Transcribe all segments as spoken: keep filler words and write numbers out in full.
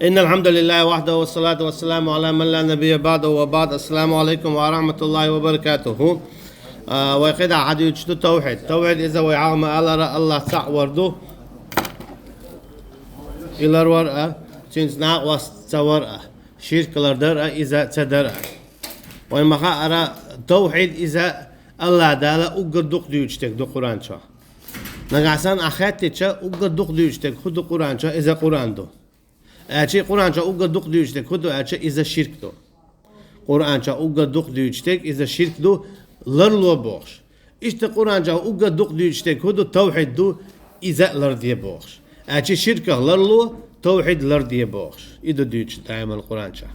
إن الحمد لله وحده والصلاة والسلام على من لا نبي بعده وبعد. السلام عليكم ورحمة الله وبركاته. А, вай кхидӀа хьадуьйцуш ду тавхьид. Тавхьид иза вай хьалха ма аллара АллахӀ цаӀ вар ду. И ларвар а, цуьнца накъост ца вар а, ширк лардар а, иза ца дар а. Вай ма хаара, тавхьид иза АллахӀ Дала уггар дукха дуьйцуш дерг ду Къуръан чу. Нагахь санна ахь хаьттича, уггар дукха дуьйцуш дерг хӀун ду Къуръан чу, иза Къуръан ду. Аьлча Къуръан чу уггар дукха дуьйцуш дерг хӀун ду аьлча, иза ширк ду. Къуръан чу уггар дукха дуьйцуш дерг иза ширк ду, ларло бохуш. Иштта Къуръан чу уггар дукха дуьйцуш дерг хӀун ду, тавхьид ду, иза ларде бохуш. Аьлча ширках ларло, тавхьид ларде бохуш. И ду дуьйцуш даиман Къуръан чу.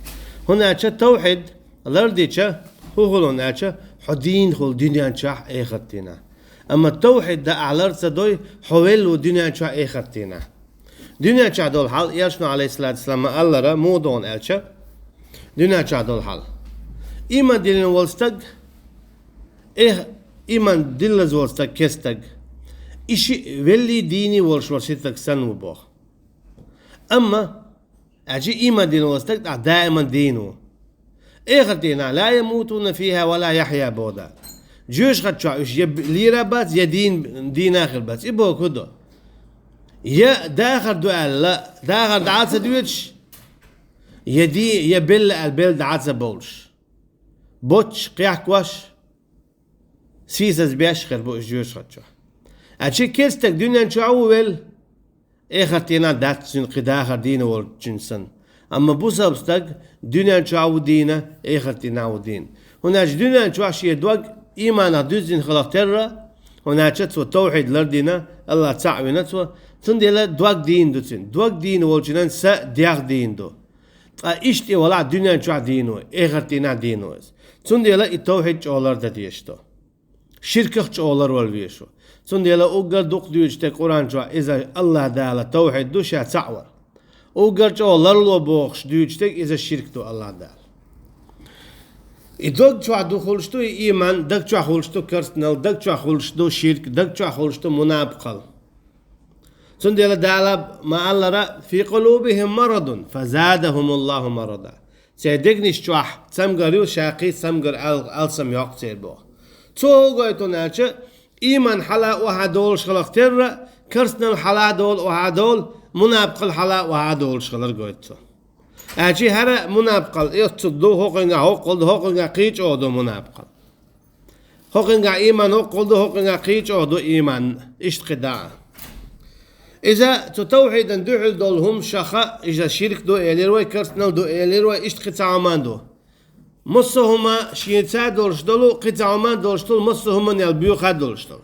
ХӀунда аьлча тавхьид лардича, хӀун хуьлу аьлча, хьо дийна хуьлу дуьнен чохь, эхарт дийнахь. Амма тавхьид дан ахь лар ца дой, хьо велла ву дуьнен чохь, эхарт дийнахь. Дуьнен чохь долу хьал, Элчано, алейхиссалату вассалам, ма аллара, муха ду аьлча, дуьнен чохь долу хьал. Ийман диллина волу стаг, эх, ийман диллаза волу стаг, керстаг, и шиъ веллий дийний волуш вара ши стаг санна ву боху. Амма аьлча ийман дина волу стаг тӀаккха даиман дийна ву. Эхарт дийнахь, لا يموتون فيها ولا يحيون, боху Дала. Жоьжахати чохь уьш я б-, лийр а бац, я дийна, дийна а хир бац. И бохург хӀун ду? Я дахар ду аьлла, дахар дӀа а ца доьдуш, я ди-, я белла аьлла, белла дӀа а ца бовлуш. Боцуш, кхехкош, сийсаз беш хир бу уьш жоьжахати чохь. Аьлча керстаг дуьнен чохь а ву велла, эхарт дийнахь дац цуьнан кхин дахар дийна волчун санна. Амма бусалба стаг дуьнен чохь а ву дийна, эхарт дийнахь а ву дийна. ХӀунда аьлча дуьнен чохь шен дог ийманах дуьззина хиларх терра, хӀунда аьлча цо тавхьид лардина, АллахӀ цаӀ вина цо, цундела дог дийна ду цуьнан. Дог дийна волчунан са дегӀ дийна ду. Ткъа иштта и валахь дуьнен чохь дийна ву, эхарт дийнахь дийна ву иза. Цундела и тавхьид чӀогӀа лардан дезаш ду. Ширках чӀогӀа ларвала везаш ву. Цундела уггар дукха дуьйцуш дерг Къуръан чохь иза АллахӀ Дала тавхьид ду, ша цаӀ вар. Уггар чӀогӀа ларло бохуш дуьйцуш дерг иза ширк ду АллахӀ Дала. И дог чохь ду хуьлуш ду и ийман, даг чохь хуьлуш ду керстанал, даг чохь хуьлуш ду ширк, даг чохь хуьлуш ду мунапкъал. Цундела Дала ма аллара: في قلوبهم مرض فزادهم الله مرضا. Церан дегнаш чохь цамгар ю, ша кхин цамгар ал-, алсам йоккху церан боху. Цо хӀун гойту аьлча, ийман хьала охьа долуш хиларх терра, керстанал хьала долу охьа долу, мунапкъал хьала охьа долуш хилар гойту цо. Аьлча хӀара мунапкъал эццул ду, хӀокхуьнгахь хӀоккхул ду, хӀокхуьнгахь кхин чӀогӀа ду мунапкъал. ХӀокхуьнгахь ийман хӀоккхул ду, хӀокхуьнгахь кхин чӀогӀа ду ийман, иштта кхин дӀа а. Иза цу тавхьидан дуьхьал долу хӀума шаха, иза ширк ду элира вай, керстанал ду элира вай, иштта кхин цхьа хӀума ду. Массо а хӀума шеца долуш долу, кхин цхьа хӀума долуш долу, массо а хӀуманел боьха долуш долу.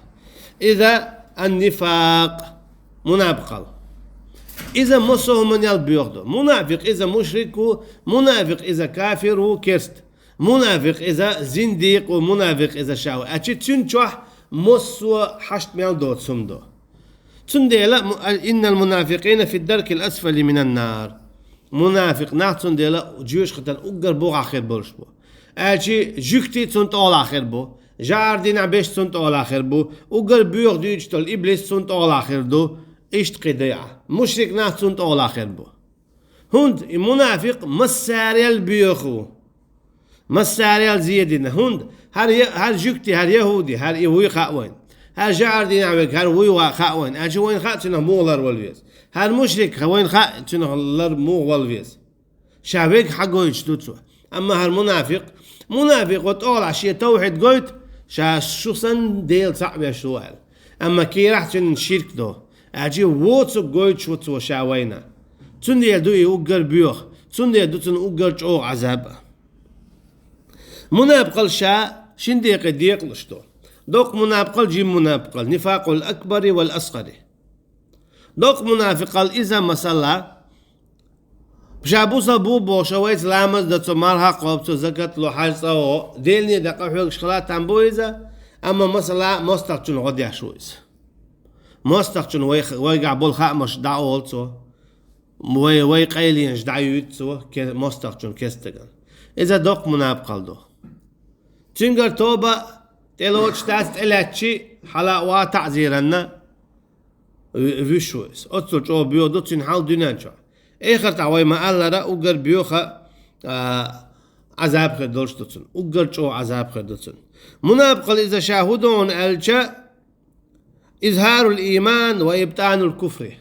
Иза ан-нифакъ, мунапкъал. Иза массо а хӀуманел боьха ду. Мунафикъ иза мушрик ву, мунафикъ иза кафир ву, керст. Мунафикъ иза зиндикъ ву, мунафикъ иза ша ву. Аьлча цуьнан чохь массо а хьашт мел доцу хӀума ду. Цундела му-, ал-, إن المنافقين في الدرك الأسفل من النار. Мунафикъ нах цундела жоьжахатан уггар бухахь хир болуш бу. Аьлча жуьгти цунна тӀехула хир бу, жӀар дийнахь берш цунна тӀехула хир бу, уггар боьха дуьйцуш долу иблис цунна тӀехула хир ду, иштта кхин дӀа а. Мушрик нах цунна тӀехула хир бу. ХӀунда и мунафикъ массарел боьха ву. Массарел зен дина. ХӀунда? ХӀара я-, хӀара жуьгти, хӀара яхӀуди, хӀара и вуй хаьа вайна. ХӀара жӀар дийнахь верг, хӀара вуй ва-, хаьа вайна. Аьлча вайна хаьа цуьнах муха ларвала веза. ХӀара мушрик, вайна хаьа цуьнах лар муха вала веза. Ша верг хьагойтуш ду цо. Амма хӀара мунафикъ, мунафикъо тӀехула шен тавхьид гойту, ша шу санна Дела цхьаъ веш ву аьлла. Амма кийрахь цуьнан ширк ду. Аьлча воцург гойтуш ву цо ша вайна. Цундела ду и уггар боьха, цундела ду цунна уггар чӀогӀа Ӏазаб. Мунапкъал ша шин декъе декъалуш ду. Доккха мунапкъал, жима мунапкъал, нифакъул акбари вал асгъари. Доккха мунафикъал иза, масала, ша бусалба ву бохуш, вайца ламаз до цо, марха кхобу цо, закат ло, хьаьж цӀа во, Делане дакъа хьоьгуш хила там бу иза, амма, масала, мостагӀчун гӀо деш ву иза. МостагӀчун вай, вайгахь болу хаамаш дӀаолу цо. Вай, вай къайленаш дӀаюьйцу цо, ке-, мостагӀчун кестаган. Иза доккха мунапкъал ду. Цуьнгара тоба тӀелоцуш дац, тӀелаьцчи хьала а ван таӀзиранна ву-, вуьш ву иза. Оццул чӀогӀа боьха ду цуьнан хьал дуьнен чохь. Эхартахь вай ма-аллара, уггар боьха, а, Ӏазаб хир долуш ду цунна. Уггар чӀогӀа Ӏазаб хир ду цунна. Мунапикъал иза ша хӀун ду аьлча, изхӀарул ийман ва ибтӀанул куфри.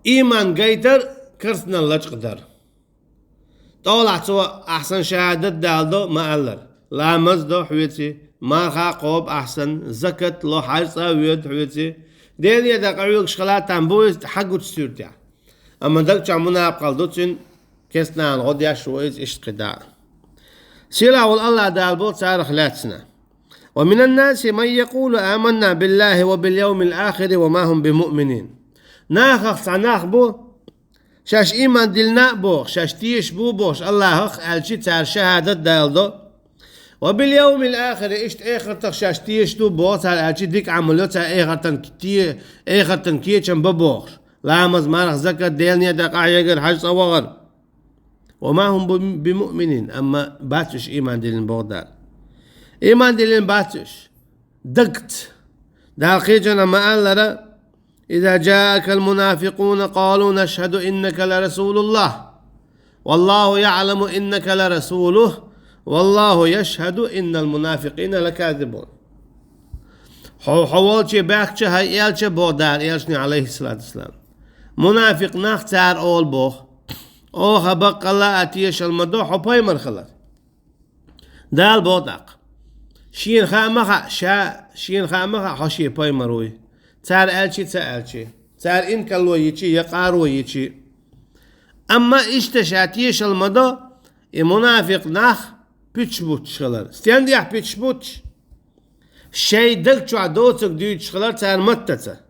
Ийман гайтар, керстанал лачкъадар. ТӀаккха цо ахьсан шахӀадат даладо ма-аллара. Ламаз до хьоьца, марха кхобу ахьсан, закат ло, хьаьж цӀа воьду хьоьца. Делан некъа тӀе къахьоьгуш хила там бу иза хьагучу суьртехь. Амма даг чохь мунапикъал ду цуьнан, керстанал гӀо деш ву иза иштта кхидӀа. Сийлахь волу АллахӀ Дала боху царах лаьцна: «Ва минан наси ман якъулу аманна биллахи ва бил явмил ахири ва ма хӀум бимуъминин». Нахах цхьа нах бу, шаьш ийман диллина а бохуш, шаьш тешаш бу бохуш АллахӀах, аьлча цара шахӀадат даладо. Ва бил явмил ахири, иштта эхартах шаьш тешаш ду боху цара, аьлча дика Ӏамал йо цара, эхартан те-, эхартан кечам бан бохуш. Ламаз, марха, закат, Делан некъа тӀе къахьегар, хьаьж цӀа вахар. Ва ма хӀум бу-, бимуъминин, амма бац уьш ийман диллина боху Дала. Ийман диллина бац уьш. Дагца. Дала кхечанхьа ма-аллара: «Иза джаакал мунафикъуна къалу нашхаду иннака ларасулуллахь. Валлаху яъламу иннака ларасулухь, валлаху яшхаду иннал мунафикъина лаказибун». Хьо, хьо волче баьхкича, хьай элча, боху Дала элчане, алейхиссалату вассалам, мунафикъ нах цара олу боху: «Оха баккъалла а тешал ма до хьо пайхамар хилар». Дала боху тӀаккха: «Шена хаа ма хаьа, ша, шена хаа ма хаьа, хьо шен пайхамар вуй». Цара аьлчи, ца аьлчи, цара инкарло йичи я къаро йичи. Амма иштта ша тешал ма до, и мунафикъ нах пуьчаш буттуш хилар. Стен тӀехь пуьчаш буттуш? Шайн даг чохь доцург дуьйцуш хилар цара маттаца.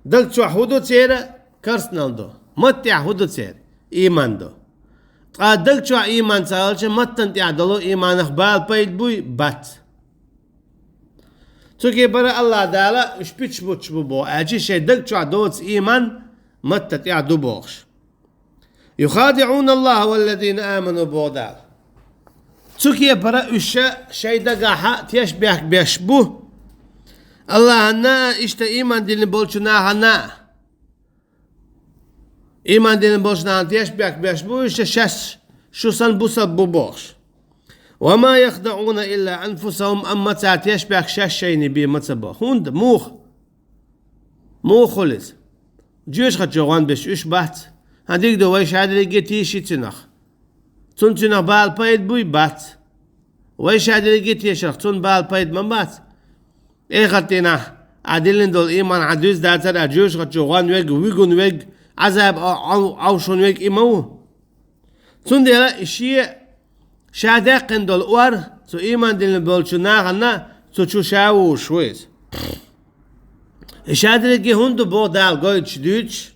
Даг чохь хӀун ду церан? Керстанал ду. Маттехь хӀун ду церан? Ийман ду. Ткъа даг чохь ийман ца хилча, маттана тӀехь долу ийманах бала пайда буй? Бац. Цу кепара АллахӀ Дала уьш пуьчаш буттуш бу боху, аьлча шайн даг чохь доцу ийман матта тӀехь ду бохуш. «Юхадиъуна Аллаха валлазина аману», боху Дала. Цу кепара уьш шайн дагахь тешнабехк беш бу АллахӀанна а, иштта ийман диллина болчу нахана а. Ийман диллина болчу нахана тешнабехк беш бу уьш, шаьш шу санна бусалба бу бохуш. «Ва ма яхдаъуна илла анфусахум», амма цара тешнабехк шаьш шайна бен ма ца бо. ХӀунда? Муха? Муха хуьлу иза? Жоьжахати чу гӀон беш уьш бац. ХӀан, дика ду, вай ша дерриге тийши цуьнах. Цунна цуьнах бала пайда буй? Бац. Вай ша дерриге тешарх цунна бала пайда ма бац. Эхартан дийнахь а диллина долу ийман хьан дуьзна дацара, а жоьжахати чу гӀон верг, вуьгун верг, Ӏазаб а, а, Ӏовшун верг и ма ву. Цундела и шен, ша даьккхина долу ор цу ийман диллина болчу нахана цу чу ша вузуш ву иза. И ша дерриге хӀунда ду боху Дала гойтуш дуьйцуш?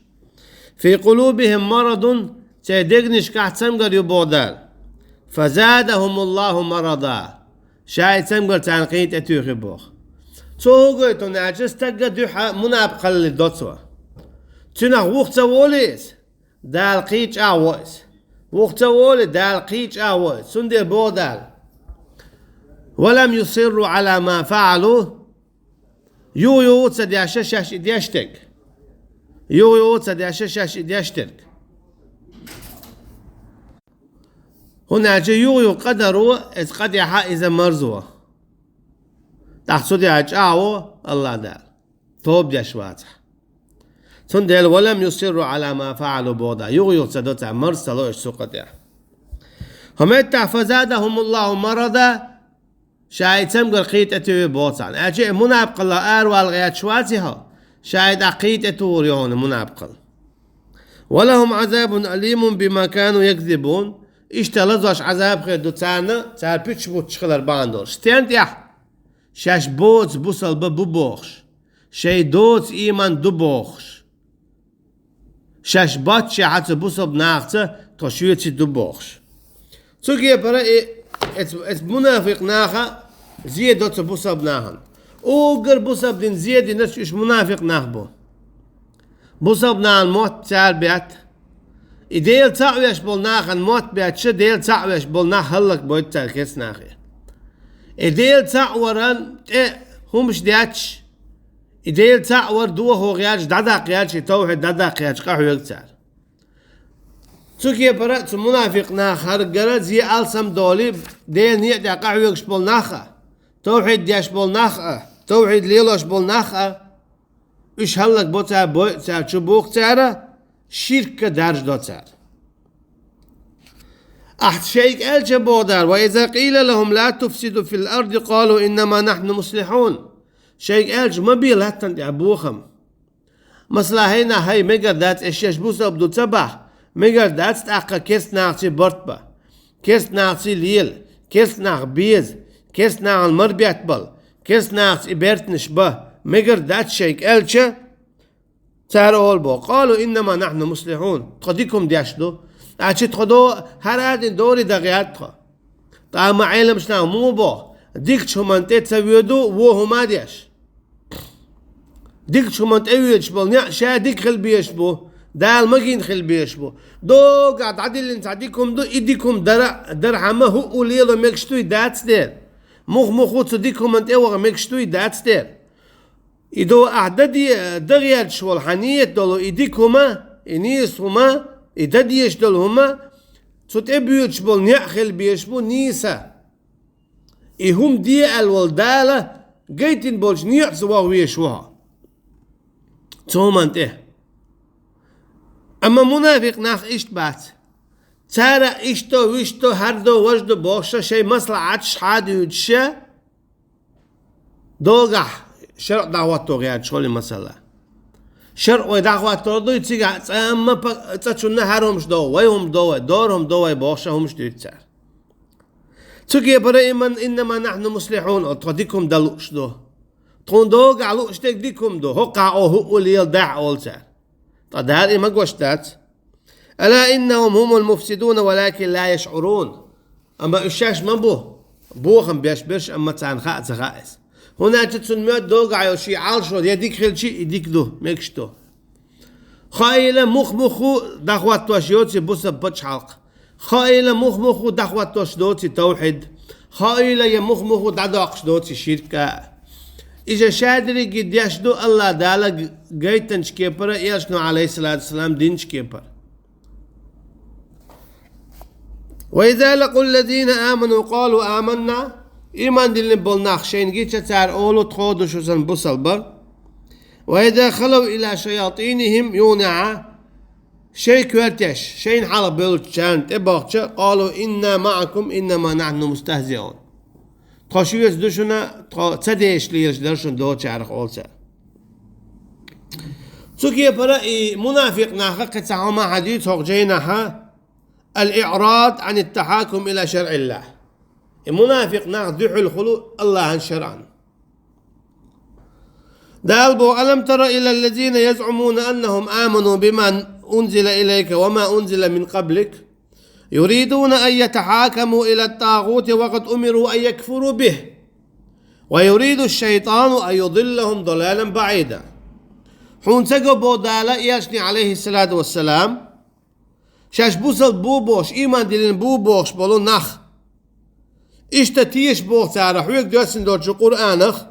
«Фи къулубихим марадун», церан дегнашкахь цамгар ю боху Дала. «Фазадахумуллаху марада». Ша и цамгар царна кхин тӀе туьйхи боху. Цо хӀун гойту аьлча, стагга дуьхьа мунапкъалли до цо. Цуьнах вуха ца волу иза? Дала кхин чӀагӀ во иза. Вуха ца волу, Дала кхин чӀагӀ во иза. Цундела боху Дала: «Ва лам юсирру Ӏала ма фаӀалу». Юха-юха ца деш шаьш и деш дерг. Юха-юха ца деш шаьш и деш дерг. ХӀунда аьлча юха-юха къа даро, иза къа тӀехь иза марзво. ТӀаккха цу тӀехь чӀагӀ во АллахӀ Дала, тоба деш вацахь. Цундела «ва лам юсирру Ӏала ма фаӀалу» боху Дала. Юха-юха ца до цара, марз ца ло уьш цу къа тӀехь. ХӀун меттахь «фазадахумуллаху марада», ша и цамгар кхин тӀе туьйхи боху царна. Аьлча и мунапкъалла аравала гӀерташ вац и хьо, ша и тӀаккха кхин тӀе тухур ю хьуна мунапкъалла. «Ва лахум Ӏазабун алимун бима кану якзибун». Иштта лазош Ӏазаб хир ду царна, цара пуьчаш буттуш хилар бахьана долуш. Стен тӀехь? Шаьш боцу бусалба бу бохуш. Шайн доцу ийман ду бохуш. Шаьш боццушехь цу бусалба нахаца тхо шоьца ду бохуш. Цу кепара и, эц-, эц мунафикъ наха зе до цу бусалба нахана. Уггар бусалба дин зе динарш уьш мунафикъ нах бу. Бусалба нахана мотт цара бетта. И Дела цхьаъ веш болу нахана мотт бетташ, Дела цхьаъ веш болу нах хӀаллак бойту цара керста нахе. И Дела цхьаъ варан тӀе хӀумаш детташ, и Дела цхьаъ вар дохо гӀерташ, дӀадаккха гӀерташ, и тавхьид дӀадаккха гӀерташ къахьоьгу цара. Цу кепара а цу мунафикъ наха хьаргара зе алсам долий, Делан некъа тӀа къахьоьгуш болу нах а, тавхьид деш болу нах а, тавхьид лелош болу нах а, уьш хӀаллакбо цара, бойъу цара, чу буху цара, ширка даржадо цара. Ахьа шайга аьлча боху дара: «Ва иза къийла лахум ла туфсиду фил арди, къалу иннама нахьну муслихьун». Шайга аьлча: «Ма бе латтана тӀехь бохам». Масала, хӀай нах, хӀай, мегар дац, аш шаьш бусалба ду ца бахь, мегар дац тӀаккха керста нахаций барт бан, керста нахаций лела, керста нах беза, керста нахана марбетта бала, керста нахаца и бертанаш бан, мегар дац шайга аьлча, цара олу боху: «Къалу иннама нахьну муслихьун». Тхо дика хӀума деш ду. Ачи тхо до, хӀара а дина дори дан гӀерта тхо. Ткъа ма Ӏеламаш нах муха боху: дикачу хӀуманна тӀе ца воьду, вон хӀума а деш. Дикачу хӀуманна тӀе воьдуш болу некъ ша дика хила безаш бу, Дала магийна хила безаш бу. Догахь дӀадиллина цхьа дика хӀума ду, и дика хӀума дара, дархьама хӀуъу лело мегаш дуй, дац дера. Мух-муху цу дика хӀуманна тӀе ваха мегаш дуй, дац дера. И до ахь дан де-, дан гӀерташ волу хьан нийят долу и дика хӀума, и нийса хӀума, и дан дезаш долу хӀума, цу тӀе боьдуш болу некъ хила безаш бу нийса. И хӀума де аьлла волу Дала гайтина болчу некъаца ваха везаш ву хьо цу хӀуманна тӀе. Амма мунафикъ нах иштта бац. Цара иштта, вуьшта, хӀара до, важа до бохуш, шайн маслахьаташ хьадуьйцуш, догахь шарӀ дӀахӀотто гӀерташ хуьлу, масала. ШарӀ вай дӀахӀоттор дуй, цигахь цӀа амма па-, цӀа чунна хӀара хӀумаш до вай, вай хӀума до вай, дора хӀума до вай бохуш хӀумаш дуьйцу цара. Цу кепара иман, «Иннама нахьну муслихьун», олу, тхо дика хӀума дан лууш ду. Тхуна догахь лууш дерг дика хӀума ду, хӀокхахь о хӀуъу лела дахьа, олу цара. Ткъа Дала и ма гуш дац. «Ала иннахум хумул муфсидуна валакин ла яшъурун». Амма уьш шаьш ма бу бохам беш берш, амма царна хаа ца хаьа иза. ХӀунда аьлча цунна моьтту догахь йолу шен Ӏалашо я дика хилча, и дика ду, мегаш ду. Хаийла мух-муху дӀахӀоттош йоций бусалба пачхьалкх. Хаийла мух-муху дӀахӀоттош доций тавхьид. Хаийла я мух-муху дӀадоккхуш доций ширк а. Иза ша дерриге деш ду АллахӀ Дала г-, гайтинчу кепара, элчано, Ӏалайхиссалату вассалам, динчу кепара. «Ва иза лакъул лазина аману къалу аманна». Иман диллина болу нах шайна гича, цара олу: «Тхо ду шу санна бусалба». «Ва иза халав ила шаятинихим», юха а шайн коьртеш, шайна хьалха бевллачарна тӀе бахча, «къалу инна маӀакум иннама нахьну мустахзиун». Тхо шуьца ду шуна, тхо ца дезаш лелаш дара шуна доцучарах, олу цара. Цу кепара и мунафикъ наха кхин цхьа хӀума хьадуьйцу хӀокху жайнахьа: «Ал-иърад ан ат-тахьакум ила шаръиллахь». И мунафикъ нах дуьхьал хуьлу АллахӀан шаръан. Дала боху: «Алам тара ила ллазина язъумуна аннахум аману бима унзила илайка ва ма унзила мин къаблик, юридуна ан ятахьакаму ила ат-тагъути ва къад умиру ан якфуру бихь, ва юриду аш-шайтану ан юдиллахум далалан баӀида». Хьуна ца го, боху Дала, элчане, Ӏалайхиссалату вассалам, шаьш бусалба бу бохуш, иман диллина бу бохуш болу нах. Иштта теша, боху цара, хьоьга доьссина долчу Къуръанах.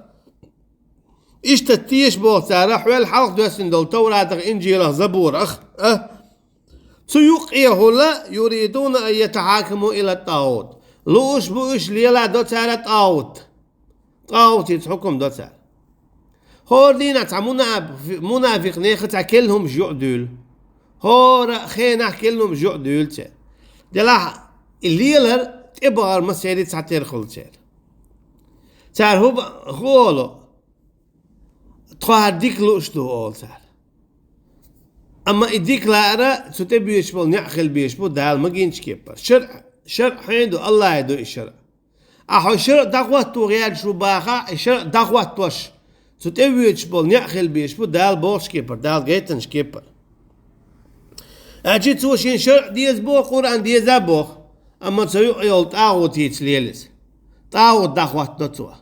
Иштта теша, боху цара, хьол хьалха доьссина долу Тавратах, Инжилах, Забурах. А? Цу юккъехула, юридуна ан ятахьакаму ила ат-тагъут. Лууш бу уьш, лела до цара тагъут. ТӀагӀутица хьукум до цара. ХӀора дийнахь цхьа мунаф-, мунафикъ нехан цхьа керла хӀумаш юкъа дуьйлу. ХӀора хенахь керла хӀумаш юкъа дуьйлу церан. Делахь и лелар, тӀебахар массеран цхьатерра хуьлу церан. Цара хӀу ба-, хӀу олу: «Тхо хӀара дика лууш ду», олу цара. Амма и дика лаара цу тӀе боьдуш болу некъ хила безаш бу Дала магийначу кепара. ШарӀ, шарӀ хьенан ду, АллахӀан ду и шарӀ. Ахьа хьо шарӀ дӀахӀотто гӀерташ ву бахахь, и шарӀ дӀахӀоттош, цу тӀе воьдуш болу некъ хила безаш бу Дала бохучу кепара, Дала гайтинчу кепара. Аьлча цо шен шарӀ деза боху, Къуръан деза боху, амма цо юкъа йолу тӀагӀутица лела иза. ТӀагӀут дӀахӀоттадо цо.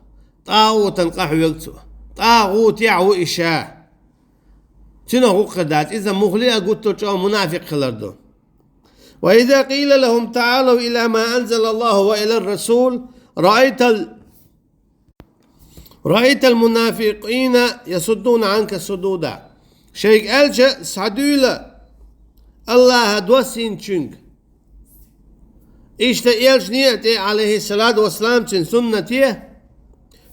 ТӀагӀутан къахьоьгу цо. ТӀагӀутехь ву и ша. Цуьнан гӀуллакх дац, иза мухли а гуттар чӀогӀа мунафикъ хилар ду. وإذا قيل لهم تعالوا إلى ما أنزل الله وإلى الرسول رأيت ال-، رأيت المنافقين يصدون عنك صدودا. Шайга аьлча, схьадуьйла Аллахьа доссийначуьнга. Иштта элчане а тӀе, Ӏалайхиссалату вассалам, цуьнан суннате,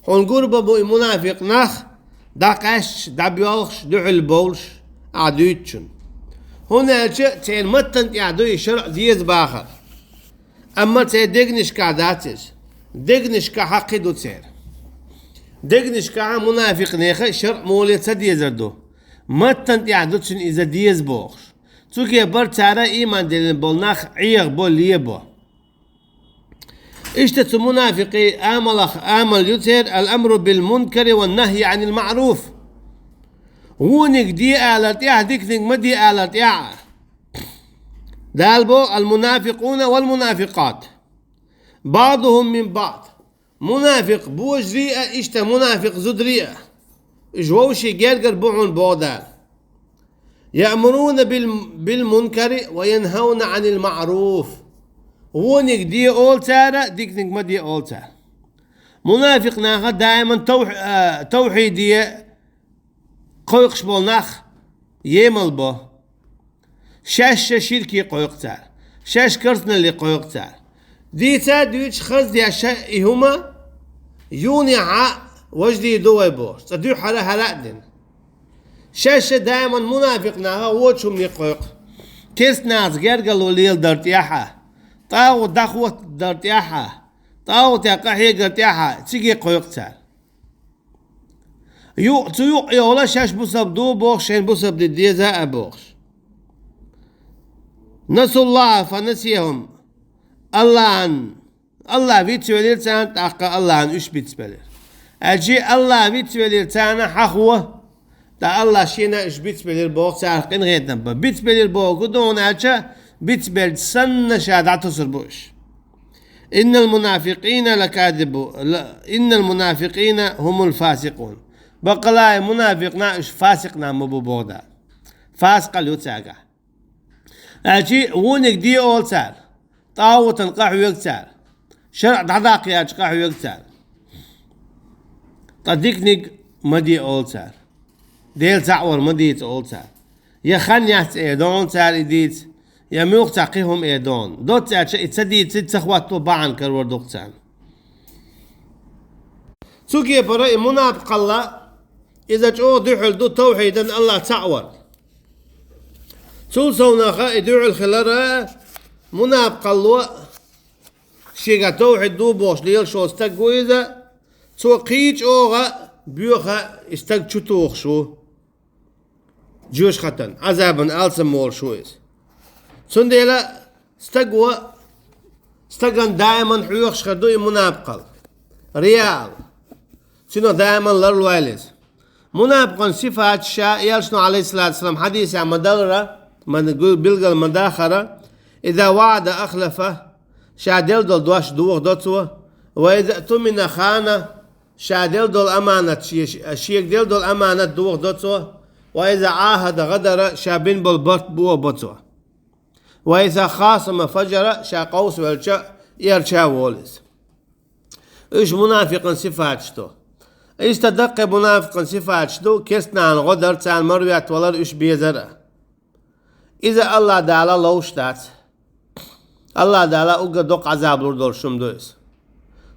хьуна гур бан бу и мунафикъ нах, дӀакъаьсташ, дӀабоьлхуш, дуьхьал бовлуш, ахь дуьйцучунна. ХӀунда аьлча церан маттана тӀехь ду и шарӀ деза бахар. Амма церан дегнашкахь дац иза. Дегнашкахь кхин ду церан. Дегнашкахь мунафикъ нехан шарӀ моле ца дезар ду. Маттана тӀехь ду цуьнан иза деза бохуш. Цу кепара цара ийман диллина болу нах Ӏехабо, лебо. Иштта цу мунафикъийн амалах амал ю церан: الأمر بالمنكر والنهي عن المعروف. Вониг де алар тӀехь, диканиг ма де алар тӀехь. Дала боху: المنافقون والمنافقات بعضهم من بعض. Мунафикъ божарий а, иштта мунафикъ зударий а, уьш вовшийн гергара бу хьуна, боху Дала. يأمرون بال-, بالمنكر وينهون عن المعروف. Вониг де олу цара, диканиг ма де олу цара. Мунафикъ наха даиман тов-, а, тавхьиде кхойкхуш болу нах емал бо. Шаьш ширке кхойкху цара, шаьш керстаналле кхойкху цара. Дийца а дуьйцуш, хаза деш а и хӀума, юнехьа важа дийр ду вай бохуш, цкъа дуьххьара хӀара а дина. Шаьш даиман мунафикъ наха вочу хӀумане кхойкху. Керстанашца гергарло леладар тӀехь а, тӀагӀут дӀахӀоттадар тӀехь а, тӀагӀутех къахьегар тӀехь а, циге кхойкху цара. Юкъ-, цу юкъа йолу шаьш бусалба ду бохуш, шайн бусалба де деза а бохуш. نسوا الله فنسيهم. Аллахьан, Аллахь вицвелира царна, тӀаккха Аллахьан уьш бицбелира. Аьлчи Аллахь вицвелира царна хьахо, ткъа Аллахь шена уьш бицбелира боху царах къинхетам бан. Бицбелира боху ду хьуна аьлча, бицбелча санна ша дӀатосур бу уьш. إن المنافقين لكاذبو-, ла-, إن المنافقين هم الفاسقون. Баккъалла а мунафикъ нах уьш фасикъ нах ма бу боху Дала. Фасикъал ю цаьргахь. Аьлчи вониг де олу цара, тӀагӀутан къахьоьгу цара, шарӀ дӀадаккха яьлча къахьоьгу цара. Ткъа диканиг ма де олу цара. Дела цхьаъ вар ма дийца олу цара. Я хан яц эр ду хьуна цара и дийца, я муьлхха цхьа кхин хӀума эр ду хьуна. Доцца аьлча и ца дийцича ца хӀотто бахьана карор ду-кх царна. Цу кепара и мунапкъалла, иза чӀогӀа дуьхьал ду тавхьидан, Аллахь цхьаъ вар. Цул совнаха и дуьхьал хилара мунапкъалло, шега тавхьид ду бохуш лелаш волу стаг ву иза, цо кхин чӀогӀа боьха и стаг чу тухуш ву. Жоьжахатан, Ӏазабан алсам волуш ву иза. Цундела стаго, стаган даиман хьоьхуш хир ду и мунапкъалла. Реал. Цуьнан даиман ларлойла иза. Мунапкъан сифаташ ша элчано, Ӏалайхиссалату вассалам, хьадисехь ма-даллара, ма гу-, билгал ма-даххара: إذا وعد أخلف, ша делла долу дош дохадо цо, وإذا اؤتمن خان, ша делла долу аманат, ше-, шега делла долу аманат дохадо цо, وإذا عاهد غدر, ша бина болу барт бохабо цо, وإذا خاصم فجر, ша къовсавелча, эрча а волу иза. Уьш мунафикъан сифаташ ду. Иштта даккхий мунафикъан сифаташ ду: керстанашна гӀо дар, царна марветтавалар, уьш безар а. Иза Аллахь Дала ловш дац. Аллахь Дала уггар доккха Ӏазаб лур долуш хӀума ду иза.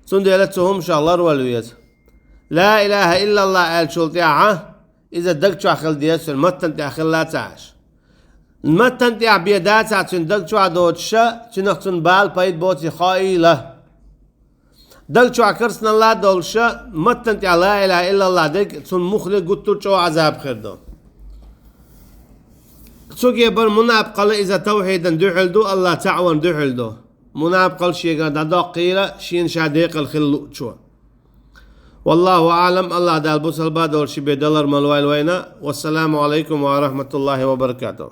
Цундела цу хӀуманах ларвала веза. Ла илаха иллаллахӀ аьллачул тӀаьхьа иза даг чохь хила деза цуьнан, маттана тӀехь хилла ца Ӏаш. Маттана тӀехь бен дацахь цуьнан даг чохь доцуша, цуьнах цунна бала пайда боций хоийла. Даг чохь керстаналла а долуша, маттана тӀехь ла илаха иллаллахӀ дерг цунна муххале гуттар а чӀогӀа Ӏазаб хир ду. Цу кепара мунапкъалла иза тавхьидан дуьхьал ду, Аллахь цхьаъ варна дуьхьал ду. Мунапкъалла шегара дӀадоккхийла, шена ша декъала хила луучо. والله أعلم, Аллахь Дала бусалба долуш ши бен далар малвойла вайна. والسلام عليكم ورحمة الله وبركاته.